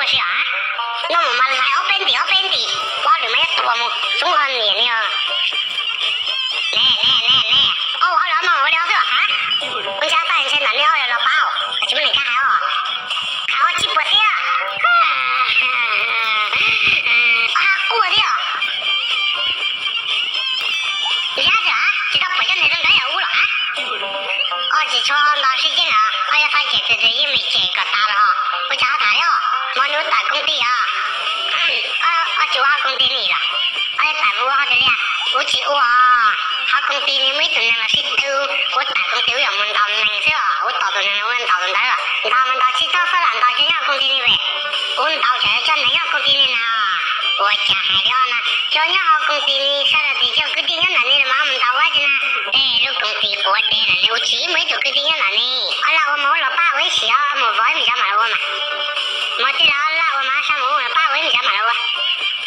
Ua si a, noj mus mas lais ob peb ntim ob peb ntim, ob lwm mas yuav tuag mus, txhob ua niam ni os. Ne ne ne ne, ob ua ob lwm mas ua li xwb los ha. Ua ntshai tag ntshe ntawm nej ob lwm los pab, tsis muaj neeg kaj hais os. Hais os tsis puas thiab. Ob ha quaj thiab os. Yab tsis tau pom cov neeg zoo nkauj yam ub los ha. Ob tsis tshua nto sib ceg na, ob yog thaj cem tus tus yeej me cem kom tas los, ua cas ho tham li os. Hmo no wb tawm koom ti os. Ob tsis ua hauv koom ti ni los, ob yog tawm mus ua hauv tias li, wb tsis ua hauv koom ti ni, muaj ib tug neeg los sib tw, wb tawm koom ti wb yuav mus ntaus neeg xwb os, wb tos tus neeg ua ntaus tus ntawd, ntaus mus ntaus tsis tau xwb lam ntaus cov nyob hauv koom ti ni ve. Wb ntaus tsam cov neeg nyob hauv koom ti ni na. Ua cas hais li os na, cov nyob hauv koom ti ni sawv daws tias cov kwv tij nyob ntawm ni los mas mus ntaus ua tsi na. Tej lub koom ti quav deb ntawm ni ua tsis muaj ib tug kwv tij nyob ntawm ni. Ob laj ua mas wb los pab ua ib sim os, mus vov ib me cov mam los ua mas. Mus tij laug, ob laj ua mas sab mus ua los pab ua ib me cov mam los ua.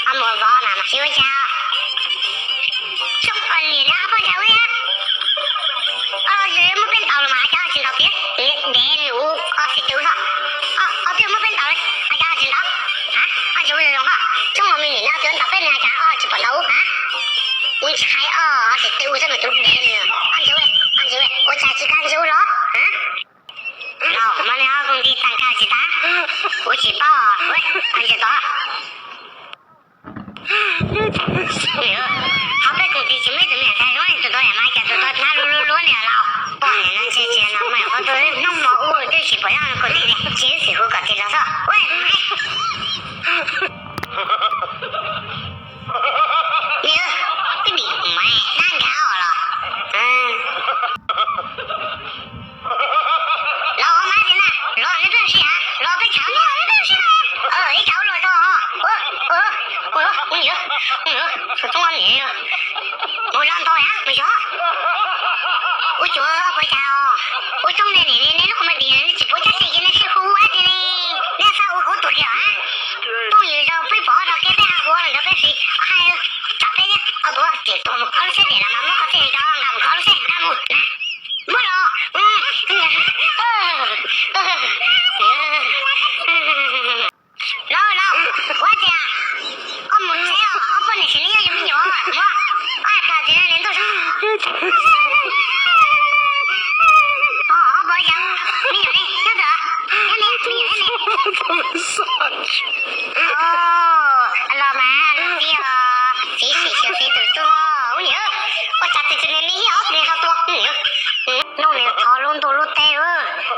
Ob mus vov mas mas tsis ua cas. Tsoom niam no ob poj ntxhais ua thiab. Ob tsis muaj peb ntaus los mas cas ob tsis ntaus tiag. Dev nws ua ob tsis twb hos. Ob twb muaj peb ntaus li, cas ob tsis ntaus. Ob tsis ua zoo hos, tsoom me niam no ob twb ntaus peb nws cas ob tsis pom ntaus ub ha. Ua ntshai ob tsis twb ua txoj me tus dev nws. Ob tsis ua, ob tsis ua, ua cas tsis kaj ntsis ua los ha. Los mas nws ob koom ti tag kaj tsis tag, kuv tsis paub. Ntses tod, qhov peb koom ti tsis muaj ib tug niam tais zoo li tus tod mas cas tus tod hnab luab luab luab li los. Poj niam no ntshe tsis no mas qhov twg hnub hmo ub twb tsis pom nyob koom ti li, tsis xwm hu kom tis los xwb. Peb dim mas dab nkag os los. Los ua mas tias na, los neb peb ua si a, los peb tshav neb neb peb ua si na. Ib tsam ua luaj rau, ua, ua, ua, ua niam, ua niam, ua txob niam, mus los ntau yam mus yog. Ua cuav ua cas os, ua txob niam niam neb lub kua muag dim neb tsis pub cab xis ces neb sib hu ua dab tsi li, neb xav ua kuv tus kiag a. Phooj ywg zoo peb pom rau kev peb ha ua los nrog peb si, hais tsam peb ob tug tiam tuag mus kho lub tsheb tiam los mas muab qhov txij nrov nqa mus kho lub tsheb nqa mus na. Muab los. Los los, ua tias koj mus tsev os, ob poj niam tsis li yog yus me nyuam, muab, koj hais plam txiv neej li ntuj. Ob poj yawg, me nyuam li, nyob twg, nyob li, me nyuam li. Los mas los txiv os, txiv sim xyuas txiv tus tub, ua niam, ua cas tus tus me me ib ob tug niag ho tua, ua niam. Nug niag thov lub ntuj lub teb,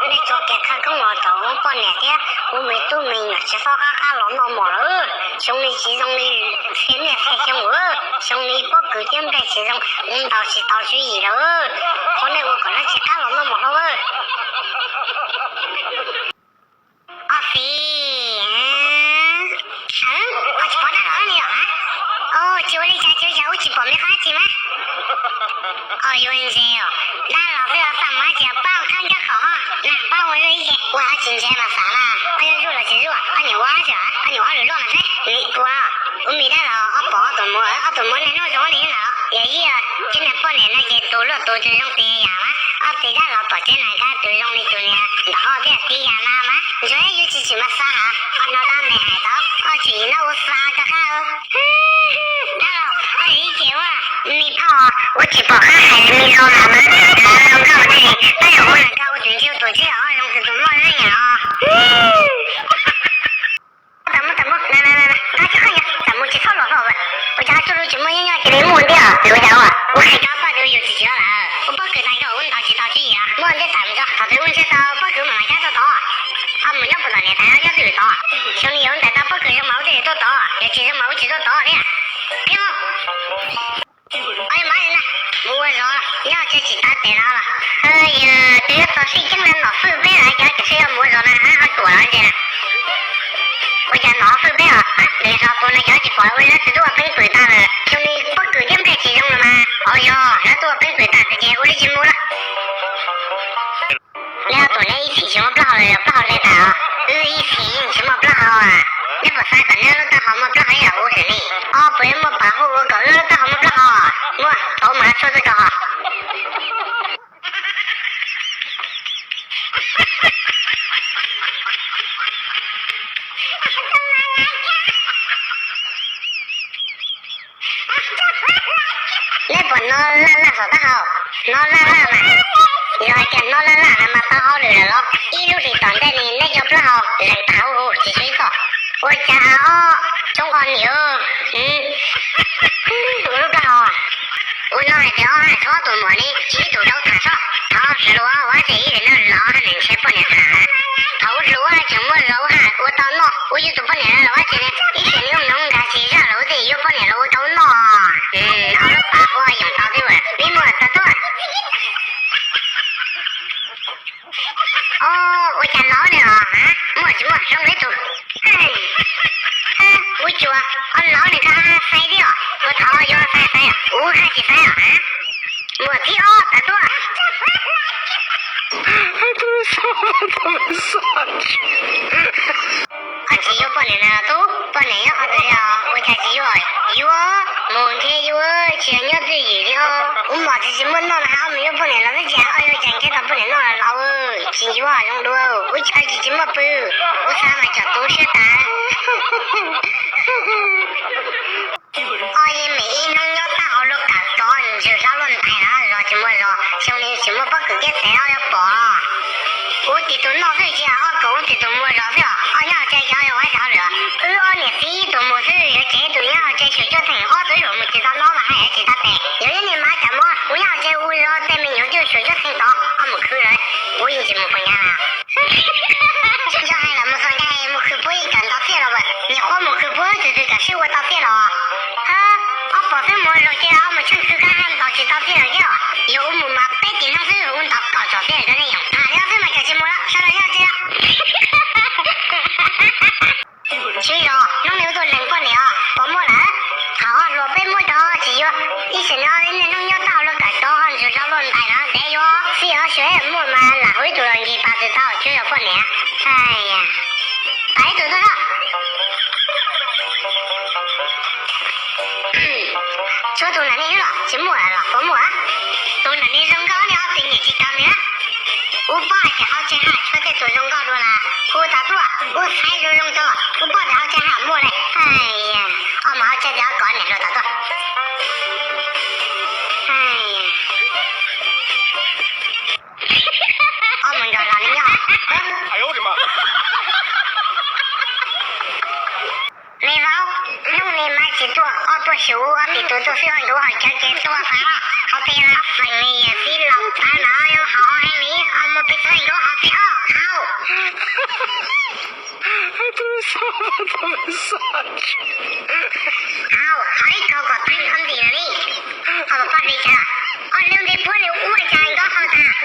nej txoj kev khawv koob los rau ub poj niam thiab ub me tub me nyuam tsis txhob qab qab los noj mov lawm. Xyoo li tsis zoo li txhia niaj txhia xyoo, xyoo li pob kws thiab nplej tsis zoo, ub ntaus tsis tau tswv yim lawm. Qhov nej ua kom lawv tsis qab los noj mov hlo. Ob txiv, koj tsis pom dab los ni los? Tsis ua li cas, tsis ua cas, ub tsis pom me qab tsi mas. Yuav ntse os, dab los xwb los xam mas tsis pab qab ncaj qhov ho, na pab ua zuj ib ce, ua dab tsis ntse mas xav na, koj yuav zuj los tsis zuj, koj nyuam ua dab tsi, koj nyuam ob lwm luaj mas seb, ua, ua me dab los ob pom ob tug muam, ob tug muam niaj hnub zoo li na, yog ib, ib niag poj niam no ces tus luaj tus twg zoo tiag yam mas, ob txiv dab los pom tsev na kab tus zoo li tus niag ntawm ho thiaj tib yam na mas, ntsuag yuav tsis tsim mas xav hais, koj hnov dab me hais tau, koj tsis no ua xav rov qab. Dab los, koj yog ib ce ua, me phauj, ua tsis pom qab hais li me zoo los mas, nkauj thiaj li, koj yog ua nkauj ua tus ntse ua tus txiv os, zoo tus tus muaj lub nyam os. Txam muaj, txam muaj, na na na, qab tsis qab yog txam muaj tsis txhob los hlo, ua cas tsuj lub tsis muaj nyob nyob cia li muaj ntiab, ua cas ua, ua hais rau poj kws yus tsis tsis lawm, ua pob kws tag nrho ua ntaus tsis tau tib yam, muaj ntiab tawm mus tso, thaum twg ua ntiab tau pob kws mam li cab tuaj tod, ho mus nyob puas tom niam tais nyob twj ywm tod, xyoo li yog ua ntaus tau pob kws zoo mas ua twj ywm tuaj tod, yog tsis zoo mas ua tsis tuaj tod thiab. Mus ua zov, nyob tsis tsis tav tes no los, yog tus yuav txog sij ceeb no nom fwj peb los cov tsis yog mus ua zov na, ho tuam los ntse na. Ua cas nom fwj peb os, nws hlo tus no cov tsis pom ua lawv twb ua peev pwm tag lawm, xyoo li pob kws thiab nplej tsis zoo los mas, o yog lawv twb ua peev pwm tag ces ua li tsis mus lawm. Neb ob tug neb ib txhis tsis muaj plaub hau los yog plaub hau hle tas os? Wb ib txhis yeej tsis muaj plaub hau. Neb puas xav kom neb lub taub hau muaj plaub hau ib yam wb xwm li? Ob puas yuav muaj pam hu ua kom wb lub taub hau muaj plaub hau? Muaj, pauv mas tshuaj twb rau hos. Nej puas hnov laj laj saum taub hau? Hnov laj laj mas, yog hais tias hnov laj laj no mas tau hauj lwm lawm los ib lub hlis tom ntej ni nej cov plaub hau lees tag huv huv tsis tshuav ib txoj. Ua cas ob tsob o niam, ua lub plaub hau, ua no hais tias ob haj tshuav ob tug muam li tsis ib tug rau tham soj. Thov hluas ua ces ib tug no los haj nws ntshe poj niam tham. Thaum ub hluas tseem muaj zog ua haj ua tau noj, ua yus tus poj niam los ua ces ib tug noog nkag tsis zaj los ua tej yuav poj niam los ua tau noj. Ob lub pas ua yoom tau thiab, vib muaj tau tuaj. Ua cas laus ne os, muaj tsis muaj zoo li tus. Ua cas ob laus ne koj xaiv thiab os, ua thaum yuav xaiv xaiv, ua haj tsis xaiv os. Muaj thib ob tawm tuaj. Koj tsis yuav poj niam na tub, poj niam nyob qhov twg os, ua cas tsis yuav? Yuav mus nrhiav yuav tsis nyob twj ywm li os. Kuv mom tsis tsis muaj noj na, ob mus yuav poj niam los twb tsis hais, ob yuav cas nrhiav tau poj niam noj los laus, tsis yuav zoo dua, ua cas tsis tsis muaj pw, ua xav mas tsom tu siab tas. Ob yeej meem ib hnub nyob tag hauv lub kawm tod ntsws hlob luaj ntais na, zos tsis muaj zos, xyoo li tsis muaj pob kws kiab tes ob yuav pom. Ub tim tus noj xwb tsis hais, ob kaum ub tim tus muaj zos xwb os, ob nyob hauv tsev cov yuav ua tsaug lawm. Wb ob niam txiv ib tug mus xwb yuav tsev, tus nyob hauv tsev xyuam cuab theem ob tug yuav mus tsis tau no mas haj yam tsis tau tes. Yog ib niag mab cov muab kuv nyob hauv tsev ua zog tej me nyuam twb xyuam cuab theem tod, ob mus khwv lawm, kuv yeej tsis mus pos nyav lawm. Tsis txhob hais lawm, mus txog ncaij mus khwv puab ib kawm ntau txiaj los, niam qhuav mus khwv puab twg twg kam sib ua tau txiaj los. Ob pom xwb mus zog ces ob mus tsheej khwv kab haj ntaus tsis tau txiaj los thiab. Yog ua mus mas peb tim hnub xwb ua ntaus kaum tsom txiaj rau nej yom. Tham li no xwb mas kawg tsis mus lawm, sawv daws nyob tsev. Swb zos, hnub no tuaj lees poj niam os, puas muaj lawm? Thaum hluas peb muab rau tsis yuav, ib sim no niaj hnub nyob tau luag kawm tod ntsws hlob luaj ntais no ntev yuav xij os, xyov muaj mas lam hu ib tug los nkig pas tsis tau, swb zos poj niam. Pas ib tug tuaj. Tshuav tus nam ne los tsis muaj los puas muaj? Tus nam ne zoo nkauj ne, ob tug niam tsis tau nws. Ub, pom hais tias hauv tsev haj tshuav tej tus zoo nkauj dua na, hu tas tuaj, ub, xaiv zoo zoo tso, ub, pom tias hauv tsev haj muaj li. Ob mus hauv tsev tias ob kov niam hluas tas tuaj. Ob mus nrog los li nyob. Me vauv, hnub no mas tsis tuaj, ob tuaj xyuas ob tug tuaj xwb, ob nkaus hauv tsev ces tuaj fab hauv tsev, feem li yawm txiv laus tas no yog hauv heev li, ob mus peb txog nkaus hauv tsev os, hauv. Hauv, hauv ib kaug kom tag nrho ntim lawm li. Ob poj niam cas, ob lub ntiaj puab li ua cas nkaus hauv tas.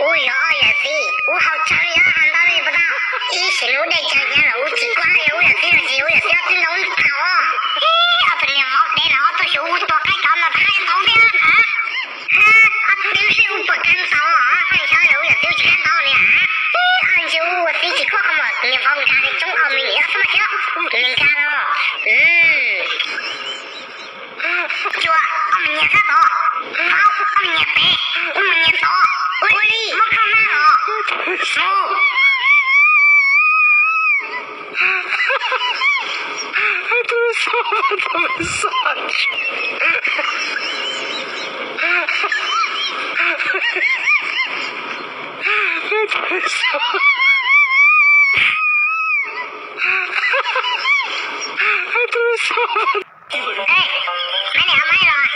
Ub, yog ob yawm txiv ub hauv tsev yog hais ntau li puas tau? Ib sim no ub dej tsaws hnyav los ub tsis kuaj, yog ub yawm txiv no ces ub yawm txiv ob tug ntaus ntau os. Ib, ob tug niam vauv dev no ob tug xyuas ub tuag qaib kauv no thaij ntau thiab. Ob tug tib si ub puas kab ntau os, haj yam los ub yawm txiv tsis kab ntau li. Ib, ob ntsis ub ua txiv tsis kuaj qhov muag, niam vauv nkag li tsoob ob me niam xwb mas thiab. Nws nkag los. Cua, ob me niam sab tod. Vauv, ob me niam pem. Ub me niam tod. Ua li, muab koj mab los. Mus. Maiv niam, maiv los.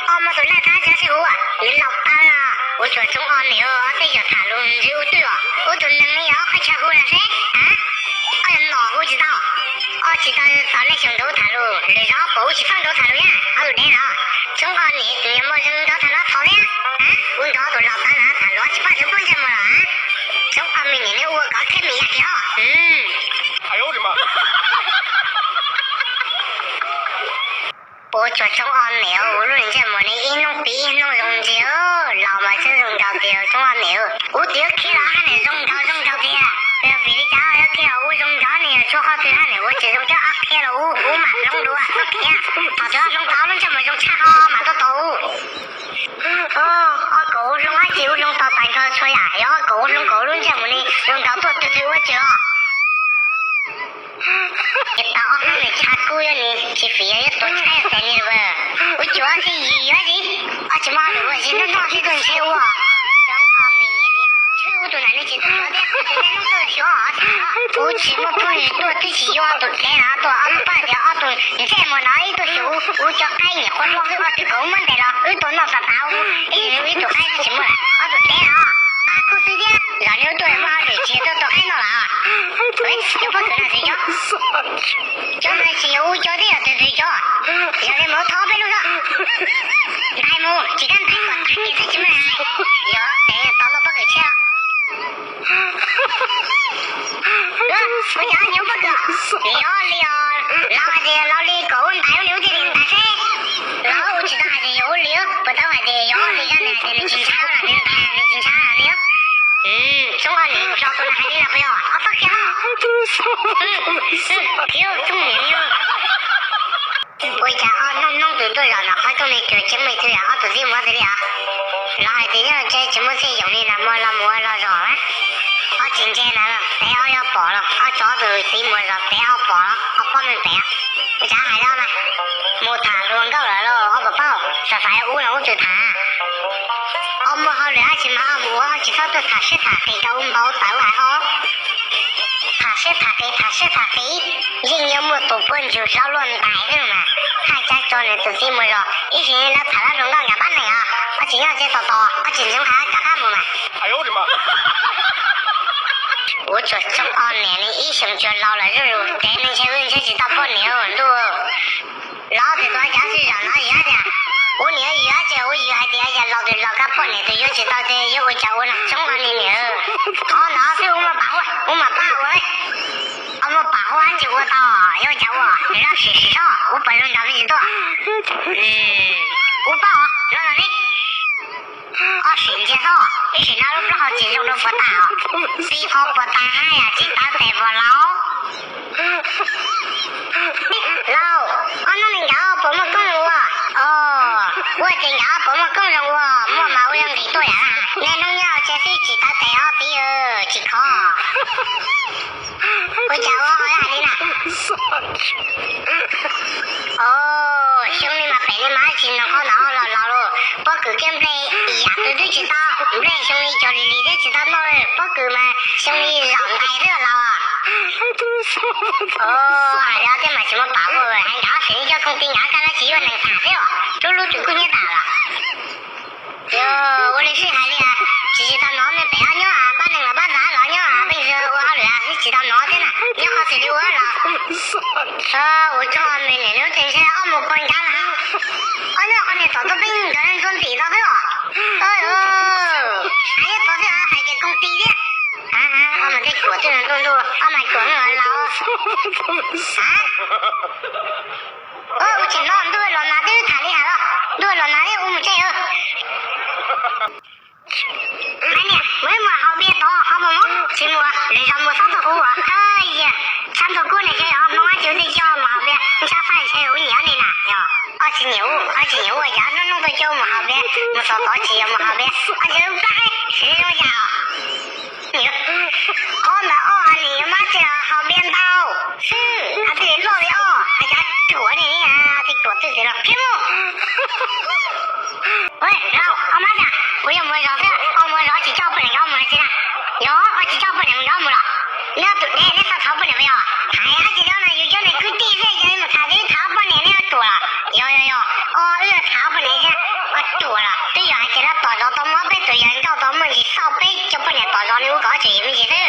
Ob muaj tus naj tab cov sib hu, nws laus tawv los. Ua tsuas tsoob ob niam, ob tej yog tham lus ntsws ua twj os. Ua tus neeg li yog ob qhov chaw hu los seb. Ob yog nom hu tsis tau. Ob tsis tau txog nej xyoo nraud tham lus, lwm zaus ob puas ub tsis txhob nraud tham lus yaj, ob tus dev los. Tsoob ob niam, tus niam muaj zoo nraud tham los thaum thiab. Ua nrog tus laus tawv no tham lus tsis pom txog pub ntsej muag los. Tsoob ob me niam, neb ua kov thiab me yaj kiag os. Ua tsuas tsoob ob niam, ua lub ntsej muag ne ib hnub pib ib hnub zoo ntxiag, laus mas tseem zoo nraug tiag tsoob ob niam. Ub twb khiav los haj niam zoo nraug zoo nraug tiag, yog vim li cas yuav khiav los ua zoo nraug ne, tshuav qhov twg haj niam ua tsis zoo thiab, ob khiav los ub, ub mam hloov dua txhob khiav. Thaum twg hloov tau lub ntsej muag zoo tshaj qhov mam tuaj tos ub. Ob kaum ub hloov dab tsi ub hloov tau tas nrho txhua yam, yog ob kaum ub hloov kaum lub ntsej muag ne zoo nraug tuaj twg twg ua tsis los. Ces tau ob hnub nws tshaj kub yuav nws tsis fim yog yuav tuav tshaib tes ni lawm. Ua cuav thiaj yws yws tsis, ob tsis muaj lus ua tsis noj noj sib tuaj ntshe ua. Xyov ob me niam ne, tshwj ub tus nram nej tsis tuaj xyuas thiab, tus nej hnub tuaj xyuas os. Ub tsis muaj phooj ywg tuaj twb tsis yuav tus dlev no tuaj, ob lub pab tias ob tug ntsej muag no ib tuaj xyuas ub, ub cov qaib niam qhuav hlob xwb, ob tug kaus muab ntes los wb tuaj noj tas tas ub, ib tus qaib twb tsis muaj lawm, ob tug dlev no. Ab, kuj xwb thiab, los nws tuaj muaj hauj lwm tsis tuaj tua qaib noj los? Cov pob kws no twg cov? Cov no tsis yog ub cov thiab, yog tus twg cov? Yog li mus thov peb lub xwb. Ntais mus, tsis kam ntais kom tag kis xwb tsis muaj hais. Yog tes tau los pob kws tshiab. Ua cas nyob pob kws, yog li os, laus hais tias laus li kom ub ntais ub li ub thiaj li ntais seb. Laus ua tsis tau hais tias yog ub li, puas tau hais tias yog ub li, nws hais tias nws tsis ntshai lawm, nws ntais nws tsis ntshai lawm li. Txhob ua li, kuv xyov tus no hais li no puas yog ob pob kws. Khiav txhob niam li. Ua cas ob hnub hnub tus tuaj zom no qhov rooj li cas tsis muaj ib tug yog ob tug txiv muam xwb li os? Los hais tias nyob tsev tsis muaj txiaj yoos li na, muaj los mus ua los zom na. Ob tsis ntse na, peb ob yuav pom los, ob tso tus txiv muam zom peb ob pom los, ob pob meej pem. Ua cas hais li na, mus tham hluas nkauj lawm los ob pom paub, xav xav ub los ub txwm tham. Ob muaj hauj lwm dab tsi mas ob mus ua, tsis txhob tuaj tham siab tham qis rau ub npau taws hais ob. Tham siab tham qis tham siab tham qis, yeej yuav muaj tus puab ntswg hlau luaj ntais xwb mas. Hais cas tso nws tus txiv muam zom, ib sim lawv tham lawv hluas nkauj nkag pab neeg os, ob tsis nyob tsev tos tos, ob tsis ntxeev hais rov qab mus mas. Ua tsuag txooj ob niam li ib xyoos tsuag laus lawm zuj zus, ces neeg ntshe wb ntshe tsis tau poj niam ntuj. Laus tias tus cas tsis zom no yog tias, ua niam yog ces ua yws hais tias yog laus tus laus kab poj niam tus yuav tsis tau ces yuav ua cas ua no txooj ob niam niam. Qhov ntawd xwb ua mas pab ua, ua mas pab ua. Ob muaj pam huab tsis ua tau, yuav ua cas ua, nws laj sim sim soj ua pas zoo nrog me ntsis tuaj. Ua pab os, no los li. Ob sim ntsia xwb, ib sim no lub plaub hau tsis zoo rau puas tas os. Txiv qhov puas tas hab yam tsis tawv tes puas laus. Laus, ob hnub li nkawd puas muaj kooj ua? Ua ces nkawd puas muaj kooj zoo ua? Muaj mas ua zoo nqis tuaj yam na. Niaj hnub nyob hauv tsev xwb tsis tawv tes os txiv, tsis khov. Ua cas ua hais li na? Xyoo li mas pem li mas tsis nrog qhov ntawd los laus lawm. Pob kws kiag nplej yam twg twb tsis tau, nplej xyoo li cov lis lis thiab tsis tau noj. Pob kws mas xyoo li zaum ntais xwb laus. Hais li thiab mas tsis muaj pam ua, hais nkawd xwb coj koom ti nkawd kaj dab tsis yuav neeg tham thiab os, rub lub twm kuj nyiab tas lawm. Yog ua li sij hais li, tsis tsis tau hnov me pem nyob pab neeg los pab ntav los nyob peb ua hauj lwm tsis tau hnov thiab na, nyob qhov xwm li ua los. Ua tso me niam lub tsev ntshe ob mus pog nkav na. Ob nyob qhov niag tom tuaj peb nkawd ntxuav ntim tau xwb os. Hais yog tod xwb hais tias koom ti thiab. Ob mas tej kuam twb ntuj ntuj, ob mas kuam los laus. Ua tsis no ntuj los nas twb tham li hais los, ntuj los nas twb ua mus tseg. Niam, mus ib mus haus npias tod ho mus mus, tsis mus, lwm zaus mus txhob tuaj hu. Tshab ntuj kub ne, ces yog hnub ab ces twb coj mus haus npias, ntshab faj ntshe ua nyiam ne na. Yog ob tsis nyiam ua, ob tsis nyiam ua, yog hnub hnub tuaj coj mus haus npias, mus xov tod tsis yog mus haus npias, ob tsis ua plab, tsis zoo yam. Qhov ntawd ob nim yuav mab tsis haus npias ntau xwb, hais tias loj li ob, hais cas ruam ni, hais tias ruam twg los qhib mus. Laus, ob mab cas, kuv yog mus zov xwb, ob mus zov tsis coj poj niam nkawd mus tsis na. Yog ob tsis coj poj niam nkawd mus los, neb tus deb neb txhob thov poj niam puas yog? Hais ab tsis lawm no yus cov niag kwv tij xwb ces mus tham twb tham ob poj niam neb ruam los. Yog yog yog, ob wb tham ob poj niam thiab, ruam los twb yog hais tias lawv tom zov tau muaj peb tus yawg nkauj tau muaj ntsis xauj peb cov poj niam tom zov li ub kom ob tseem me ntsis xwb.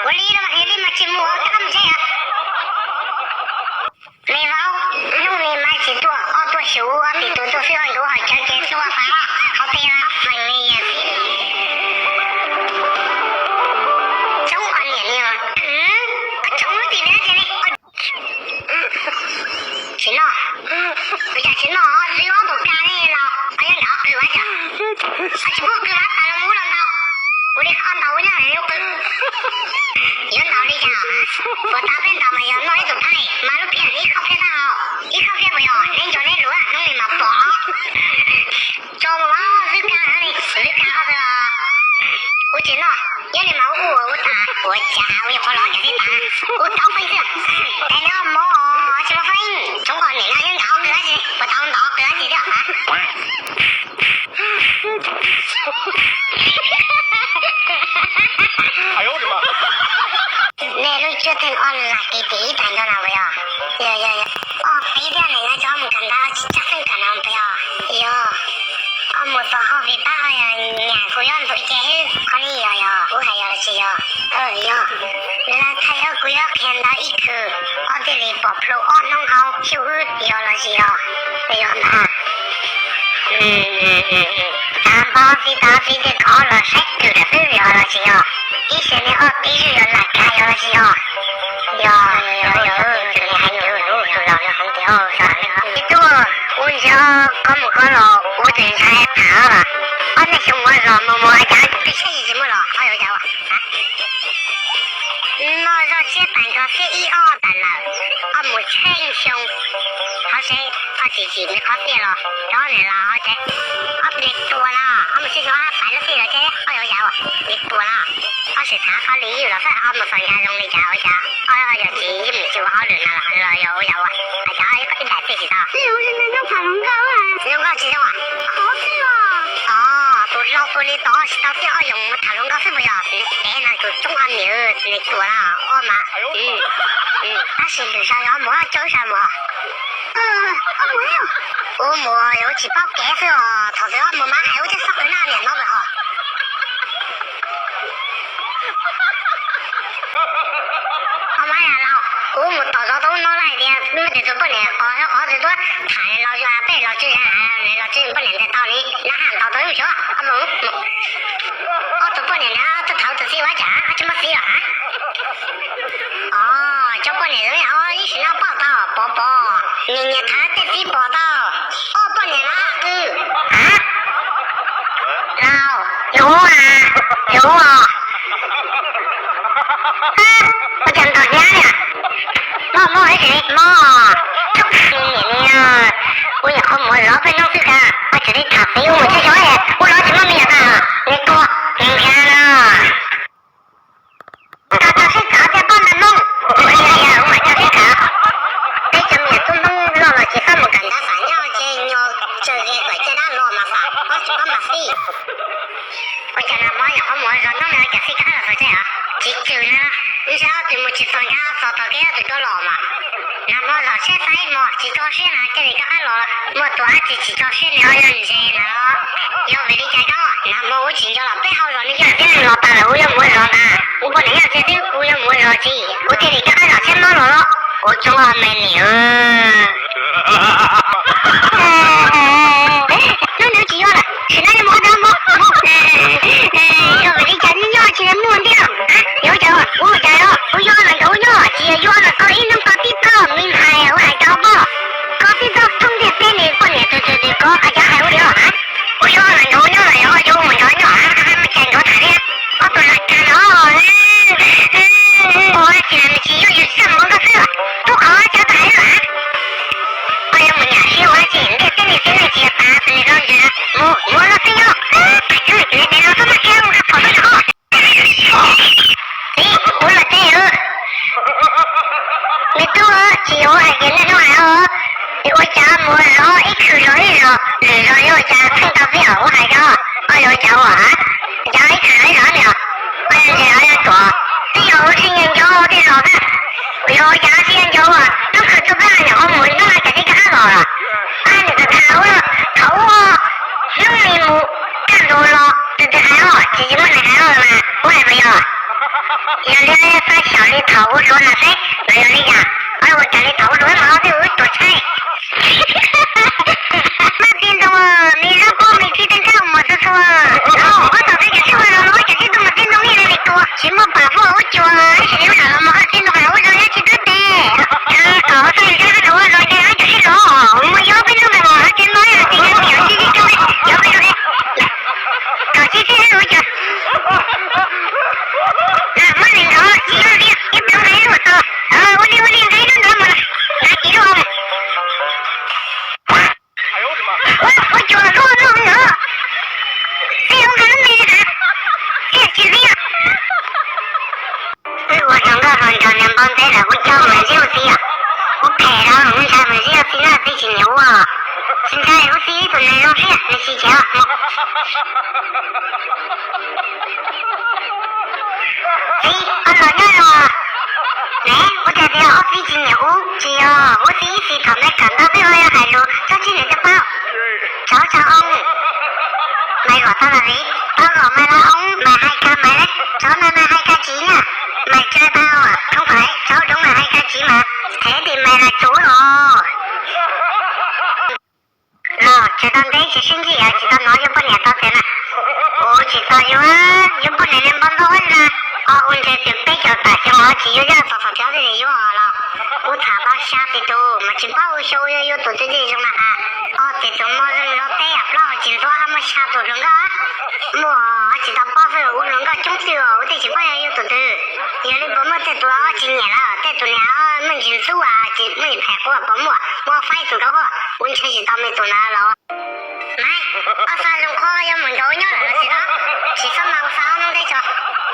Ua li los mas yog li mas tsis mus ua kab mus tsev. Me vauv, hnub li mas tsis tuaj, ob tuaj xyuv ob pim tus tuaj xwb, ob ntuv ho cawv ces tuaj fav hauv peb feem li yam xwb. Txob ob niam li, ob tsoom lub tim nws ces li. Tsis noj, ua cas tsis noj, lwv ob tug ka li los, ob nyob nrad qw ua cas, ob tsis pub qw mas tas los mus ub los ntaus, ua li qhov ntaus ua nyob lub qw. Yuav ntaus li cas? Puas tas peb ntaus mas yog noj ib tug phaij mas lub phiaj ib khob phiaj tag hau, ib khob phiaj puas yog? Neb nco neb lus hnub li mas pom. Tso mus los, lwv ka li, lwv ka ob tug. Ua tsis noj, yog li mas ua ua tas ua cas ua yog qhov los cas thiaj tas, ua tau feej xwb. Tes neb ob mob tsis muaj feej, tshoob qhov niam no yeej nkaum qw dab tsi, puas tau ntov qw dab tsi thiab? Nej lub cuab theej ob lag kev tim ib tag nrho na puas yog? Yog yog yog, ob peb tiag ne, nyob cov mus kawm ntawv tsis tshaj feej kawm no puas yog? Yog, ob mus txog hauv vim pab nyam kuv yob ntxuav ces qhov ni yog yog kuv hais yog los tsis yog? Yog, lawv thaij kuv yob qhia ntawv ib khw, ob thiaj li pom plhu ob hnub hauv xyuj wb yog los tsis yog? Yog ntag. Tag npab fiv tag fiv tej qhov los saib twm lawm xwb yog los tsis yog? Ib xyoo ne ob peb xwb yog lam kag yog los tsis yog? Yog, yog, yog, tus niam hais tus hlub tus laus no heev tiag. Ib tug, ua ntsia koj mus koj los ua tus ntshai tham los, ob neeg xyoo mus zos mus mus cas twb saib tsis muaj los koj yuav cas ua? Noj zoj tshiab tas nrho xiab ib ob tas lawm, koj mus tsheej xyoo, qhov seb koj tsis tsim li qhov tiaj los cov niam los ces ob li tua no, ob mus tsheej xyoo ob pais lub txij los ces koj yuav cas ua li tua no. Ob sim tham qhov li ywj los xwb, ob mus txog nca zoo li cas ua cas, ob yog tsis yeej tsis ua hauj lwm no los yog ua cas ua, cas ob ib daim txij tsis tau. Zoo nkauj tsis zoo? Os, tus hlau tua li tod tsis tau tiaj, ob yog mus tham hluas nkauj xwb puas yog? Dev no tus tsoob ob niam li tua no ob mas. Tab sis lwm zaus yog mus coj ib zaug mus. Ub mus yuav tsis paub kev xwb os, thaum twg ob mus mas hais ub thiaj xob qw naj niam no lawm hos. Ob mas yam laus, kuv mus tom zov tau ub no lawm tias muaj tus poj niam qos qos tus tuaj tham los peb los tswj los tswj poj niam ntawd tau li na, tau tau ib xyoo ob mus. Ob tus poj niam ntawd twb thaum tus txiv ua cas tsis muaj txiv los? Os, cov poj niam ntawd ib sim no pom tau pom pom, nyias nyias tham tej txiv pom tau. Ob poj niam na, a, laus, yus a, yus os. Ua cas ntaus nyab li? Mob mob ib sim li mob. Txhob pheej niam ni, ua nyuam qhuav mus zov peb hnub xwb kag, ua tsis li tham txiv ua mus tsis zov, ua zov tsis muaj me nyuam tas, nws tuag, nws nkag no. Koj tau sib kawm thiab koj ntag Hmoob. Ua li yog ua mas koj sib kawm. Peb cov me nyuam tub Hmoob loj los tsis txhob mus kawm ntawv xam nyob ces nyuag tsawg ze kom caj dab los mas xam, koj tsis paub mas xij. Ua cas nag hmo nyuam qhuav mus zov hnub no cas xij kab los txog tseg os? Tsis tswm na, ntshe ob tug mus tsis txog nkag txog tog kev ob tug tuaj los mas. Nag hmo los tsheb faib mos tsis tso siab na, cia li rov qab los. Muaj tus dab tsi tsis tso siab li, ho yog ntses na los? Yog vim li cas koj? Nag hmo ub tsis nco los peb hauj zos nws coj tib neeg los tas lawm, ub yuav mus ua zos ntag. Ub poj niam nyob tsev xwb, kuv yuav mus ua zos tsis, kuv thiaj li rov qab los tsheb mob los los. Ua tsuag me niam. Hnub no tsis yuav lawm, sim no yuav mus ua dab mob. Yog vim li cas nyob tsis muaj ntiag? Yuav cas ua cas, kuv yuav los nrog ub nyob, tsis yuav los koj ib hnub koj tib txoj me ntxhais ua hais rau poj, koj tib txoj thoob ntiag teb li poj niam tus tus tus koj, koj cov hais ua li os. Kuv yuav los nrog ub nyob los yog yuav mus nrog nyob, muaj cas nrog tham thiab. Ob tug lam kag no, ua tsis lam tsis yuav yus txaj muag koj xwb, tub qhov cov tau hais lawm. Koj yuav mus nyam sib ua tsis ntiag teb li teb li tsis yog tas tus niam no ntsia mus mus los xwb nyob. Pais txog tim no txhob maj kiag mus qhov no. Txiv, kuv los teb. Me tub, tsis yog hais tias nej hnub hais os, ua cas mus zov ib khw zov ib zos, lwm zos yuav ua cas theej tau peb os, ua hais rau koj yuav ua cas ua, cas ib khw zov ib zos ne os, koj yuav ntse los yog tuam, twb yog ua tsis nco tej zos xwb, yog ua cas tsis nco ua, hnub khw tuaj peb nyuam qhuav mus hnub no cas tib rov qab los lawm. Ab, nws tus tham ub, thaum ub hnub nws mus kaj ntug los tus twg hais os, tsis tsis muaj nws hais os mas ua hais puas yog? Yog li pab xyaum li thaum ub hluav na seb los yog li cas, ua cas li thaum ub hluav mas ho twb ua tuam tshaib. Maj txiv ntoo, me lub kub me txij tej ntsaj mus xua xua, koj tau peb cov sib ua los los cov sib tuaj mus txiv ntoo ib leeg li tua, tsis muaj pam fuaj ua cua, tab sis li ua los los mus ho txiv ntoo los ua zog nyob tsis tab tes. Kom ua txoj li rab no ua zog ces cov sib los mus yuav peb ntoo los ces no ces nyob tsis tau sib sib coob, yuav peb ntoo kom sib sib ua cua. Muab nees nkaum tsis yog li ib pluag nqa ib lub tau, ua li ua li nqa ib lub ntawd mus, nqa tsis lub. Ua cuag lub no, tej lub nqa lub me li hab. Los nrog niag npau ntxev lawm kuv coj mus zib ua txiv os. Kuv phem los kuv ntshai mus zib ua txiv na, txiv tsis nyiam ua. Tsis ntshai, ua txiv tus nws zoo siab nws tsis cem. Txiv, koj los nyob los. Ne, ua cas tias ob txiv tsis nyiam ub tsis yog ua txiv ib txiv thaum ntawd kawm ntawv twb yog hais lus tsob tsib nws twb paub. Tsav tsa oo. Maiv kom tau los vim tau kom maiv la oo maiv hais kag maiv, tsav na maiv hais kag tsis nyaj, maiv tsa tau thoob pais tsav doov maiv hais kag tsis mas, thev tim maiv la tsuv los. Los tsis tau ntev tsis sib ntsib yog tsis tau hnov yus poj niam tau tias na. Kuv tsis tau yuav, yus poj niam niag npau ntau na. Ho ua ntshe tias peb caug tawm xyoo los tsis yuav yog txog thaum cov twg yuav los. Kuv tham tau xya tis tus mas tsis paub ua xyoo yuav yuav tus twg zoo na has. Ob tis tus muaj zoo los teb plaub tsis ntxuav muaj xya tus hluas nkauj. Muaj tsis tau paub xwb ua hluas nkauj coob twg ua teb tsis paub yog yuav tus twg. Yog li puas muaj tej tus tsis nyiam lawm tej tus niam muaj ntsis ntxub ces muaj ib phem quaj puas muaj muaj faib tus nkaus ua ntshe tsis tau me tus na los. Maiv, koj xav zoo kho yuav mus nrog ua nyob lawm los tsis tau. Tsis txhob mas ua xav ob hnub teb tso.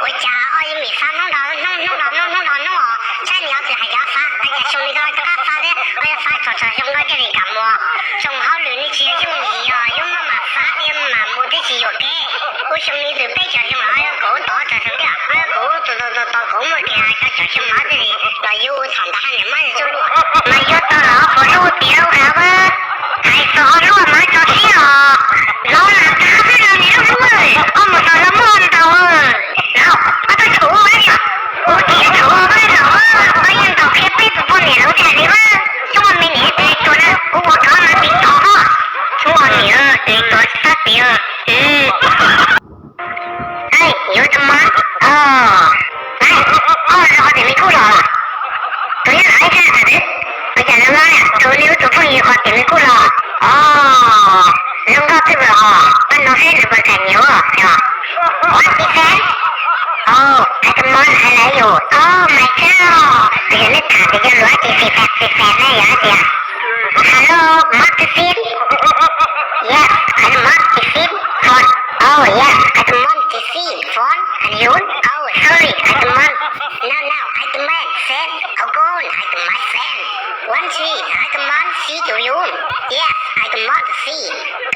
Ua cas koj yeej vim xav hnub nrog hnub, hnub nrog hnub, hnub nrog hnub os? Saib niam ob txiv hais cov xav, hais cas xyoo li koj rov qab xav thiab koj yuav xav txog txog xyoo koj thiaj li kam mus. Xyoo hauj lwm nej tsis yooj yim os, yuav muaj mas xav thiab mas mus thiab tsis yuam kev. Ua xyoo li twb peb caug xyoo los yuav kom ua tau txog xyoo thiab, yuav kom ua tus tus tus tus kom muaj kev hais tau caum xyoo no thiaj li los yuav ua thaum ntawd hais niam mab txuj luaj. Mas yuav tau los puas hlub tiag ua hais txog luaj mas tso siab os. Los mas kav xwb los niam lub hlub, koj mus txog los muaj ntaus. Los koj tau tshuav ua tiag, kuv tsis tshuav ua los koj yeej ntaus qhia peb tus poj niam lub tiag li ua. Xyoo me niam tes tuag na kuv ua rov mas tiv tov. Xyoo niam tes tuag sab tid. Yuav tus mab, koj los qhov tim me kuj los los? Tus nyob qhov ib tag tam twb, ua cas zoo nkauj tus li ub tus phooj ywg qhov tim me kuj los? Os, zoo nkauj twb vwm os, koj nug seb nws puas kam nyiam ua os. What is that? Oh, I don't want, I like you. Oh my god. Yog nej tham tias yog luag ces xis fas xis fas ne yog tias. Hello, want to see? Yes, I want to see phone. Oh yes, I want to see phone. And you? Oh, sorry, I don't want. No, no, I don't want friend. Hold on, I don't want friend. One, two, I don't want see to you. Yes, I don't want to see.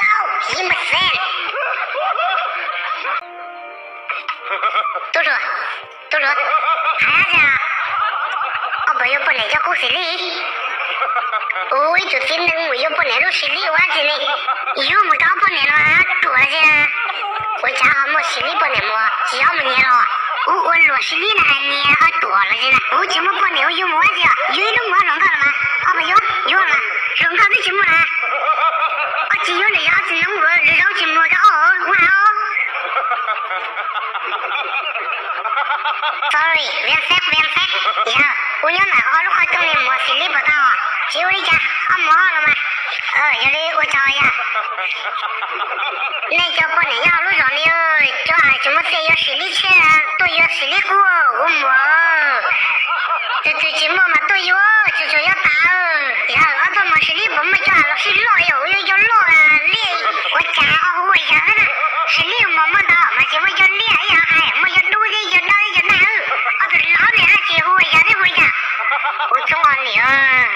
Go, see my friend. Tub hluas, tub hluas, hais tias koj puas yuav poj niam coj kub xis lij? Ua ib tug txiv neej mus yuav poj niam lub xis lij ua dab tsi ne? Yuav mus rau poj niam los ruam los xij, ua cas ho muaj xis lij poj niam mus tsis yog mus nyiam los? Ua ua luam xis lij na hais nyiam ho ruam los xij na. Kuv tsis muaj poj niam ua yuav mus ua dab tsi os? Yuav ib lub mus hluas nkauj los mas, ho puas yuav? Yuav los mas hluas nkauj twb tsis muaj na. Koj tsis yuav nws yog tsis noog lwm zaus tsis mus rau ua hais os. Sorry, Vias Xeeb, Vias Xeeb, yog kuv nyob ntawm ob lub qhov rooj li mus xis lij puas tau? Tsis ua li cas, koj mus los mas. Yog li ua tsaug yog. Nej cov poj niam nyob lub zos li, cov tsis muaj txiaj yuav xis lij tshiab tuaj yuav xis lij kub kuv mus. Tus twg tsis muaj mas tuaj yuav, tsuas tsuas yuav tas. Yog ob tug mas xis lij puas muaj cov los xij loj yom, yuav cov loj li. Ua cas ho hu ua yawg xwb na? Xis lij mas muaj ntau mas tsis muaj cov liaj ib yam hais, muaj cov dub thiab cov dawb thiab cov nag. Ob tug laus ne tsis hu ua yawg thiab hu ua yawg. Ua txob niam,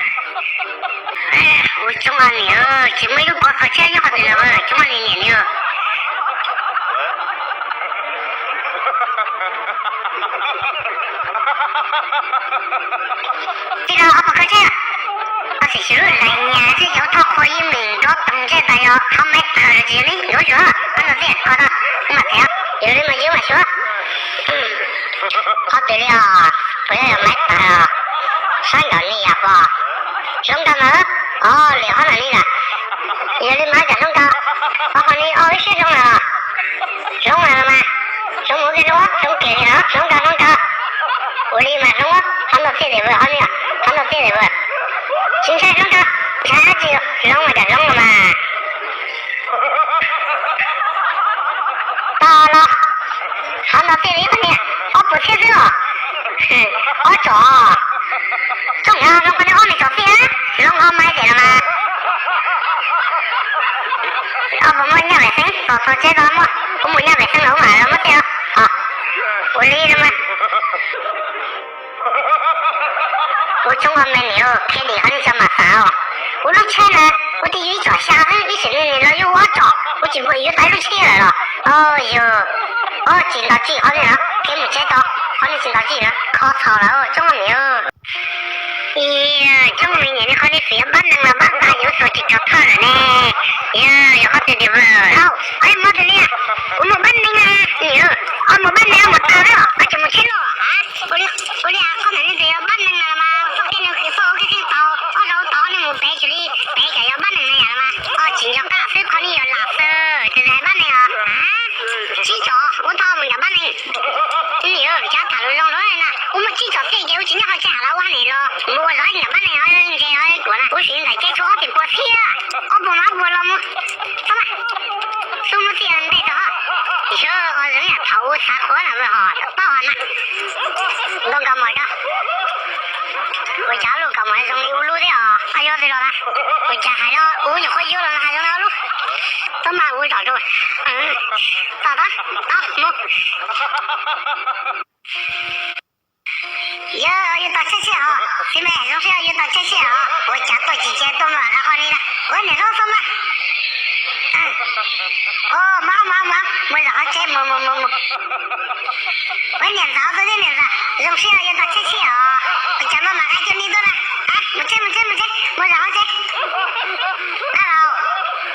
ua txob niam, tsis muaj ib lub pov kho tshiab nyob qhov twg los txob niam niam li. Tij laug, ob pov kho tshiab, ob txiv xyov lub lais nyas thiab xyov thoj qhua ib meem nrov toog ntsej tas yog ho maiv tawg los tsis yog li yuav tsuav ob no tij ko tau kuv mam them, yog li mas yuav mas xyuav. Qhov twg li os, puas yog maiv tawg os? Sab nraum ni yam pom zoo nkauj mas, o liam qhov no ni lawm. Yog li mas cas zoo nkauj, qhov qhov ni o ib siab zoo lawm. Zoo lawm los mas, zoo mus ua ke zoo, zoo kiag li los zoo nkauj zoo nkauj. Ua li mas zoo, qhov ntau txij li vwm qhov ni, qhov ntau txij li vwm. Tsis ntshai zoo nkauj, ntshai dab tsi, zoo mas cas zoo los mas. Tos los, qhov ntau txij li qhov ni, ob puas txhiab xwb os. Ob tsom, tsob nkawd zoo qhov ni ob me tsom txij, zoo ho mai tes los mas. Ob puas muaj nyaj vem xeeb, tos txog tsev tau muaj, kuv mus nyaj vem xeeb los mas los muab tij os. Ua li los mas. Ua tsoom ob me niam, qhia dim qhov nej tso mam xav os. Ua lub tsheb na, ua twj ywm ib tsom xya xwb, ib sim neej los yuav ua ob tsom, ua tsis npuag yuav tau ib lub tsheb lawm los. Yog, o, tsis nto txij qhov nej no, kev mus tsev tau, qhov nej tsis nto txij na, kho txhaum lawm tsoom ob me niam. Tsoom ob me niam, nej qhov nej fiv pab neeg los pab nqa yuav xuas tsis tshov thawj lawm ne. Yog, yog qhov twg tias, au, qhov muab tus liaj, kuv mus pab neeg na, niam, o, mus pab neeg mus tau lawm, o, tsis mus tsheb los. Ua li, qhov ntawd nej tias yog pab neeg na los mas, txoj kev nej txoj kev tau, ob zaug tau nej mus pem, tsis li pem cas yog pab neeg na yom los mas, o, tsis nco qab xwb, qhov nej yog lam xwb, tsis hais pab neeg os. Tsib tsom ua tau mus nram pab neeg. Niam, cav tham lus zoo lawm na, ua muaj tsib tsom tej ces ua tsis nyob qhov tsev los ua hauj lwm los mus ua zov nram pab neeg os, ntse os kuv na, ua si ntawm kev tshuav ob peb puas thiab, ob puas mas ob puas los mus. Txhob mas, xub muab txiaj ntej rau. Xyov, o, zoo yam thaum ub xav qhuav na, hos pab os na. Nkauj Nkauj Mos rau. Ua cas lub Nkauj Mos zoo li ub lub thiab os, yog twg los na? Ua cas hais no ub nyuam qhuav yuav los hais zoo li ub lub? Txhob mas ub zom rau. Tom, tom, tom mus. Yog, yuav tau tsheb tsiaj os, txiv me, zoo siab yuav tau tsheb tsiaj os. Ua cas tuaj tsis cia tuaj mas qhov li na. Ua niam hlob txhob mas. O, mas mas mas mus zom qhov tsev, mus mus mus mus. Ua niam ntxawm, tus niam ntxawm, zoo siab yuav tau tsheb tsiaj os. Ua cas maj mam hais cov me tuaj na. Mus tsev mus tsev mus tsev, mus zom qhov tsev. Dab laug,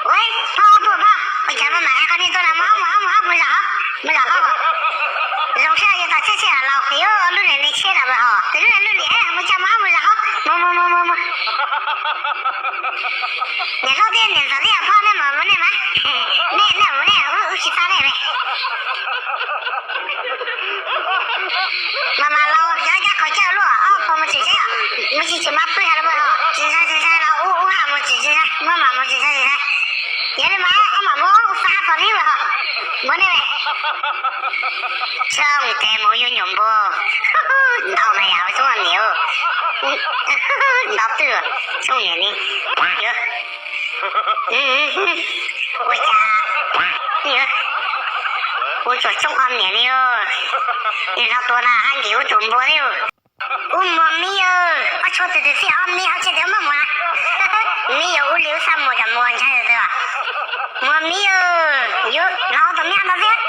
ua, phob phob phob, ua cas maj mam hais qhov me tuaj na, mus mus mus mus zom, mus zom qhov. Zoo siab yuav tau tsheb tsiaj laus, yuav lub niam me tsheb lawm hos, tus lub niam lub liam mus cas mus mus zom qhov, mus mus mus mus mus. Niam hlob thiab niam ntxawm thiab phob, nej mus mus nej mas, nej nej mus nej, wb tsis txhawj nej. Mas mas laus, cov cab qhov cawj luaj, ob pog mus tsis tsev, mus tsis tsev mas pw hais los mus, tsis ntshai tsis ntshai los ub ub ha mus tsis tsis ntshai, muab mam mus tsis ntshai tsis ntshai. Yog li mas ob mam muab ub xa tom li lawm hos, muab nej. Tsoom tes mus yuav nyuam npua, ntau mas yam tsoom niam, ntau twj tsoom niam ni. Ua cas, ua tsuas tsoom ob niam li, niam hlob tuag na haj nkim ub tus npua thiab. Ub muag mib, ob tshuaj twg twg txij ob mib hauv tsev twg muab muag. Mib yuav ub li ub xaj muag cas muag ntshai twg. Muag mib, yuav laus tus mib ntau thiab.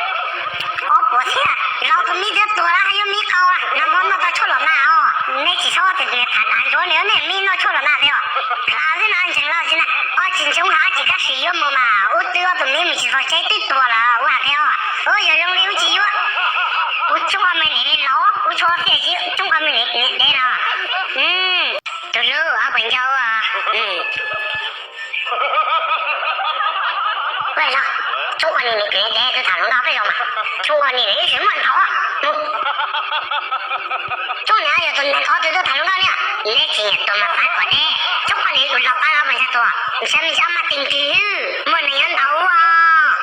Ob puas thiab, laus tus mib thiab tuag haj yuav mib qau, nag hmo noj tau tshuaj los nag os. Nej tsis txhob tias tham dav ntsuav li, nej mib noj tshuaj los nag thiab os. Tham xwb no ntseeg lawm tsis na, ob tsis ntsoov hais tsis, tab sis yuav mus mas ub twb ob tus mib mus tsis txog tsev twb tuag lawm ua hais thiab os. Ub yog zoo li ub tsis yuav. Ub tsoom ob me niam li laus, ub tsoom ob txiaj tsis tsoom ob me niam dev no. Tus hlub ob pes ncau. Ua li no, tsoom ob niam niam dev twb tham hluas nkauj peb zaug mas, tsoom ob niam niam ib txwm muaj ntau. Tsoom niam yog tus niam ntxov twb tuaj tham hluas nkauj li, neb tsis nyiam tuag mas xav kom deb, tsoom ob niam tus laus qab los mas ntshai tuag, ntshai me ntsis ob mab ti nti, muaj neeg yuav ntaus ua,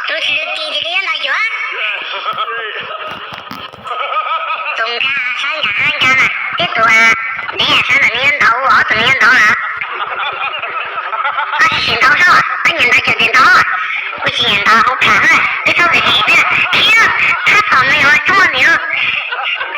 tus tsis lwm tis tis li yuav ntaus yuav. Tus nkag sab nkag hab nkag na, tib tus dev sab ntawm nws yuav ntaus ua, ob tug nws yuav ntaus na. Koj tsis ntaus sab, koj nyiam ntaus cawm tias ntaus, kuv tsis nyiam ntaus hauv plam na, wb txhob vim hem xwb. Thiab thab tom me yuav tsoom niam,